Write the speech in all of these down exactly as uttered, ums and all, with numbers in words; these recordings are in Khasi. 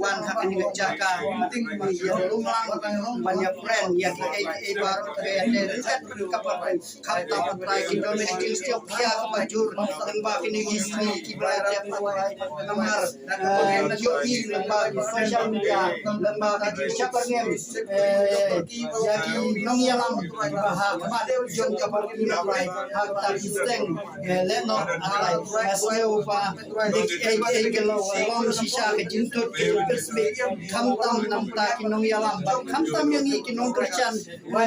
wan ha kane ka jaka, ïalum lang ban ïakren ïa kiei kiei baroh, ka ïa ne ryngkat ka pateng. Khamtam, A Trai, ki don ki jingsheptieng kaba jur lyngba kine ki sngi kiba la dep, A Trai. Namar, eh, ïohi lyngba ki social media, lyngba ki jingshah byrngem, eh, ïa ki nongïalam ba ha khmat jong ka party, A Trai, ha kata ki seng, eh, lehnoh, A Trai. Nga sngew ba dei kiei kiei ki long, long shisha ka jingthut ka jingpynsmit, khamtam namar ki nongïalam bad khamtam ïa ngi ki nongkyrshan. Ba,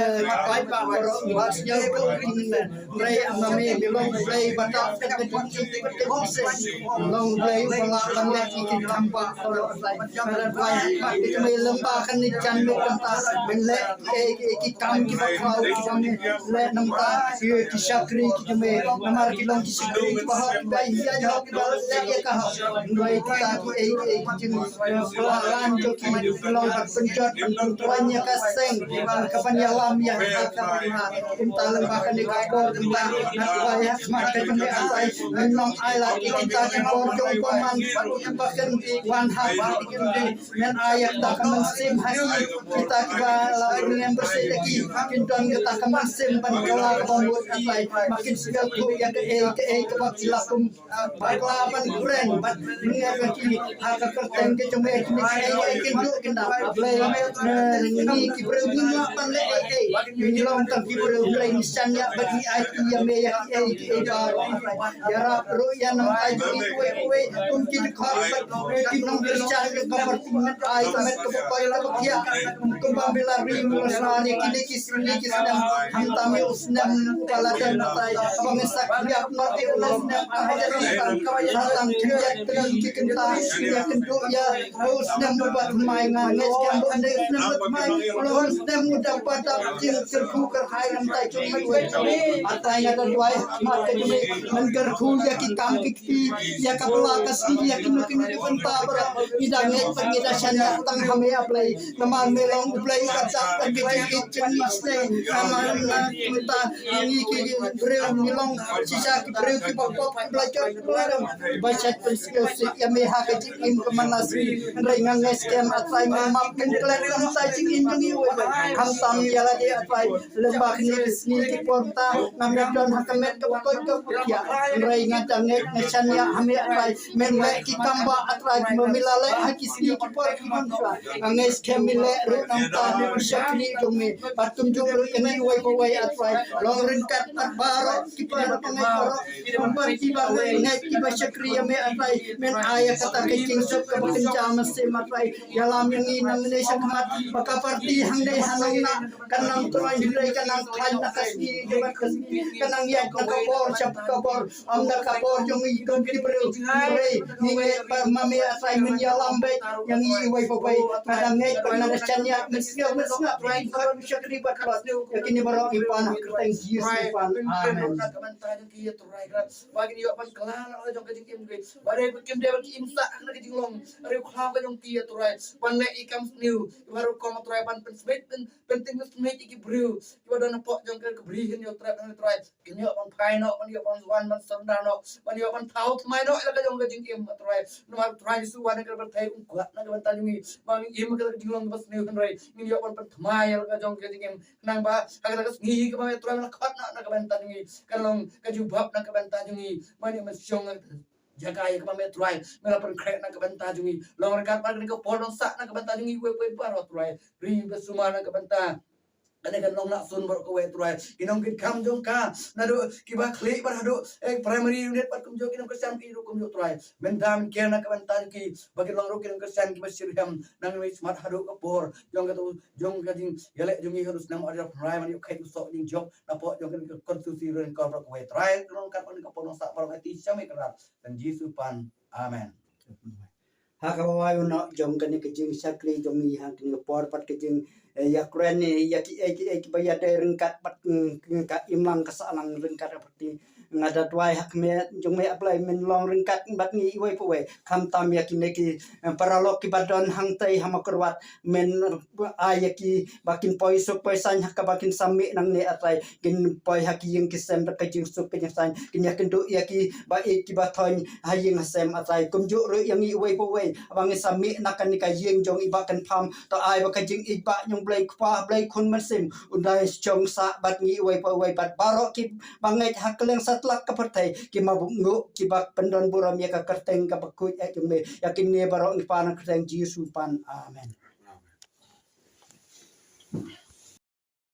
ba, ba, baroh, ba, ïa, ba, hynrei, A Trai, me long U Blei ba ta, long U Blei ba la ban leh ïa ki kam ba baroh, A Trai. Para, A Trai, ba, ki, me long ba kan ni jan me kata, men leh, eh, eh, ki kam ki ba khraw, ki ba me leh namar, eh, ki shakri, ki me, namar ki long ki shakri, ki ba hok, ki ba ïa, ïa, ki ba leh ïa ka hok. Hynrei kita ki, eh, eh, ki jing, eh, pynlong ban pynjot, ban pyntrei ïa ka seng, ka ban ïalam ïa ka, ka, ka, kumta lyngba kane ka por, kumta, na, kumba ïa, kumta ka jong me, A Trai, men nang ai lad ïa kita ki bor jong ka man, ba kan wan ha, ba kan men ai ïa kita ka mynsiem ha ki, kita kiba la byrngem byrsieh ïa ki, kin don kita ka mynsiem ban kylla kaba mut, A Trai, ba kin sngewthuh ïa kaei kaei kaba ki la kum bakla ban kren bad mynta ka ki ha ka kyrteng ka jong me, ki me ki ei ei kin duh kin dap. A Blei, ngi ki briew ngi ngam ban leh ei ei, ngi long tang ki briew Blei, ngi shaniah bad ngi aiti ïa me ïa ki ei ki ei baroh. Ïarap ruh ïa nang ai jong ngi uwei uwei kum ki dkhot bad ki nongkyrshan ka kyrteng, ai ka met kaba koit kaba khiah, kumba me la ri me la sngewsih ïa kine ki Kine ki snem, khamtam ïa u snem uba la dep, A Trai, haba ngin sa khyndiat noh ïa u snem, ka hajar khamtam, khamtam khyndiat kynduh ïa kynduh ïa u snem uba thymmai. Nga ngeit skhem ba une u snem uba thymmai u long u snem uba dap ba dap jingkyrkhu kyrhai na ka bynta jong ngi. A Trai, nga duwai ha khmat ka jong me, men kyrkhu ïa ki kam ki kti, ïa ka pla ka sngi, ïa kino kino ki bynta baroh. Ngi da ngeit bad ngi da shaniah tang ha me, A Blei. Namar me long U Blei uba dap bad ka jingïeit jingïeit. Namar na ka bynta ngi ki briew ngi long shisha ki briew kiba pop, kiba la jot, kiba la dam, kiba shait pynsngewsih ïa me ha ka jingim ka man la sngi. Hynrei nga ngeit skhem, A Trai, men map, men klet na ka bynta jingim jong ngi uwei uwei. Khamtam ïa lade, A Trai, lyngba kine ki sngi ki por, ta ngam don ha ka met kaba koit kaba khiah. Hynrei nga da ngeit, nga shaniah ha me, A Trai, men leh ki kam ba, A Trai, ba me la leh ha ki sngi ki por ki bun shuwa. Nga ngeit skhem me leh ruh na ka bynta u shakri jong me. Bad kumjuh ruh ïa ngi uwei pa uwei, A Trai. Long ryngkat bad baroh ki para bangeit baroh, kum party ba ngeit, kiba shakri ïa me, A Trai. Men ai ïa kata ka jingsuk kaba kynja mynsiem, A Trai. Ïalam ïa ngi nangne sha khmat, ba ka party hangne ha nong na kan nang trai, hynrei kan nang khlaiñ na ka sngi sha ka sngi, kan nang ïaid na ka por sha ka por. Ym na ka por jong ngi kum ki briew. Hynrei ngi ngeit ba ma me, A Trai, men ïalam beit ïa ngi uwei pa uwei. Nga da ngeit ba nga da shaniah, men sngap, men sngap, men sngap, shakri bad tlot. Ïa kine baroh ngi pan ha ka kyrteng Jisu ngi pan. Amen. Ba kin ïoh ban kylla na la jong ka jingim, ba dei ba kim dei ba ki im sah ha ka jinglong riewkhlaw ka jong ki, A Trai. Ban leh ïa ki kam sniew, ba rukom, A Trai, ban pynsmit, pyn, pyntieng pynsmit ïa ki briew kiba don hapoh jong ka bri hin, A Trai, A Trai. Kin ïoh ban phai noh, ban ïoh ban wan ban surrender noh, ban ïoh ban thaw thymmai noh ïa la ka jong ka jingim, A Trai. Namar Trai Jisu wan na ka pyrthei, um kwah na ka bynta jong ngi ba ngin im ha ka jinglong kaba sniew, hynrei ngin ïoh ban pynthymmai ïa la ka jong ka jingim. Khnang ba ha kata ka sngi kaba me, Trai, me la khot na, na ka bynta jong ngi, kan long ka jubab na ka bynta jong ngi. Ba ngin ïoh ban shong jaka ïa kaba me, Trai, me la pynkhreh na ka bynta jong ngi. Long ryngkat bad kane ka por, long sah na ka bynta jong ngi uwei pa uwei baroh, Trai. Ri ba sumar na ka bynta kane ka nonglahsun baroh kawei Trai, ki nongkitkam jong ka, naduh kiba khlieh bad haduh eh primary unit bad kumjuh ki nongkyrshan ki ruh kumjuh Trai. Mynta men kiar na ka bynta ki ba ki long ruh ki nongkyrshan kiba shitrhem, nang mih smat haduh ka por jong ka tu, jong ka jingïaleh jong ngi haduh snem ar hajar phra, ban ïoh kheit u soh jingjop napoh jong ka konstituensi Rengkor baroh kawei Trai. Ka long kat ban ka por nongsah baroh ngi ti sha me ka rat. Tang Jisu pan. Amen. Ha kaba wai u noh jong kane ka jingshakri jong ngi ha kane ka por bad ka jing eh, ïa kren ïa ki eh, ki eh, kiba ïadei ryngkat bad mm, ka imlang ka sahlang ryngkat bad ki, nga da duwai ha khmih jong me A Blei men long ryngkat bad ngi iwei pa iwei, khamtam ïa kine ki eh, paralok kiba don hangtei ha Mawkyrwat, men ai ïa ki ba kin poi suk poi saiñ ha kaba kin sa mih nangne A Trai, kin poi ha ki ïing ki sem da ka jingsuk ka jingsaiñ, kin ïakynduh ïa ki ba ïeit kiba thoiñ ha ïing ha sem A Trai. Kumjuh ruh ïa ngi iwei pa iwei ba ngi sa mih na kane ka ïing jong i Bah Kynpham, to ai ba ka jingïeit Bah jong Blei Kpa, Blei Khun Mynsiem un dei shong sah bad ngi iwei pa iwei bad baroh kiba ngeit ha kylleng satlak ka pyrthei, ki mabuk nguh kiba pyndon burom ïa ka kyrteng kaba khuid eh jong me. Ïa kine baroh ngi pan ha ka kyrteng Jisu pan. Amen.